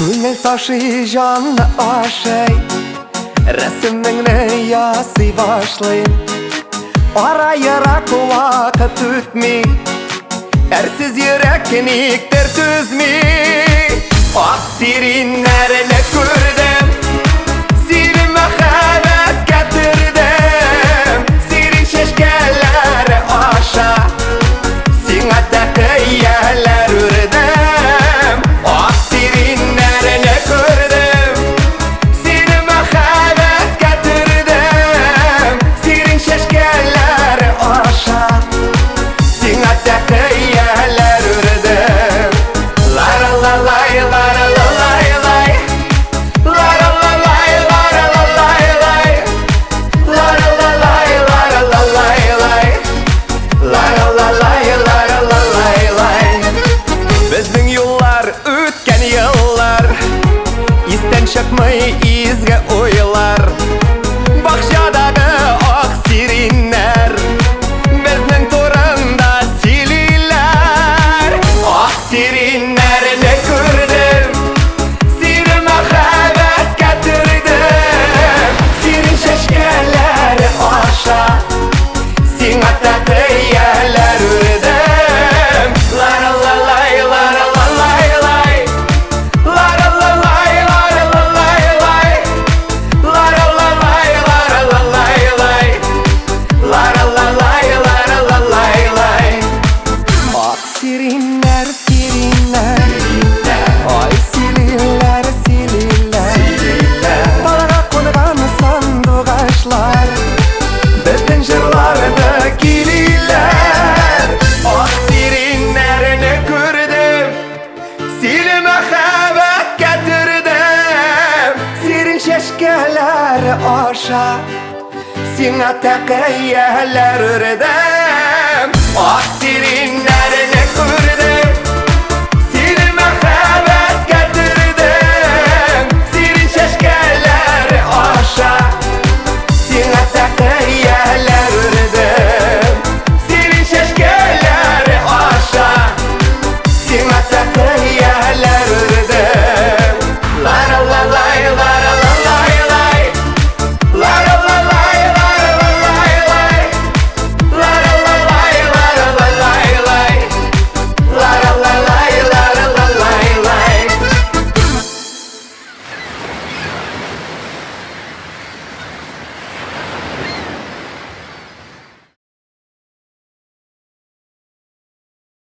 Күңел ташый, җанны ашый, рәсемеңне ясый башлыйм. Ара ерак, вакыт үтми, әрсез йөрәк никтер түзми. Ак сириннәрне күрдем, сине мәхәббәткә төрдем. Сирин чәчкәләре аша сиңа тәкыяләр үрдем. Ак сириннәрне күрдем, сине мәхәббәткә төрдем. Сирин чәчкәләре аша сиңа тәкыяләр үрдем. Ла-ла-ла-лай, ла-ла-ла-лай-лай. Ла-ла-ла-лай, ла-ла-ла-лай-лай. Ла-ла-ла-лай, ла-ла-ла-лай-лай. Ла-ла-ла-лай, ла-ла-ла-лай-лай. Безнең юллар, үткән еллар, истән чыкмый изге уйлар. Бакчадагы ак сириннәр безнең турында сөйлиләр. Ак сириннәрне күрдем, сине мәхәббәткә төрдем. Сирин чәчкәләре аша сиңа тәкыяләр үрдем. Ла-ла-ла-лай, ла-ла-ла-лай-лай. Ла-ла-ла-лай, ла-ла-ла-лай-лай. Ла-ла-ла-лай, ла-ла-ла-лай-лай. Ла-ла-ла-лай, ла-ла-ла-лай-лай. Ак сириннәр, сириннәр, ай силиләр, силиләр. Талга кунган сандугачлар безнең җырларны көйлиләр. Ак сириннәрне күрдем, сине мәхәббәткә төрдем. Сирин чәчкәләре аша сиңа тәкыяләр үрдем. Ак сирин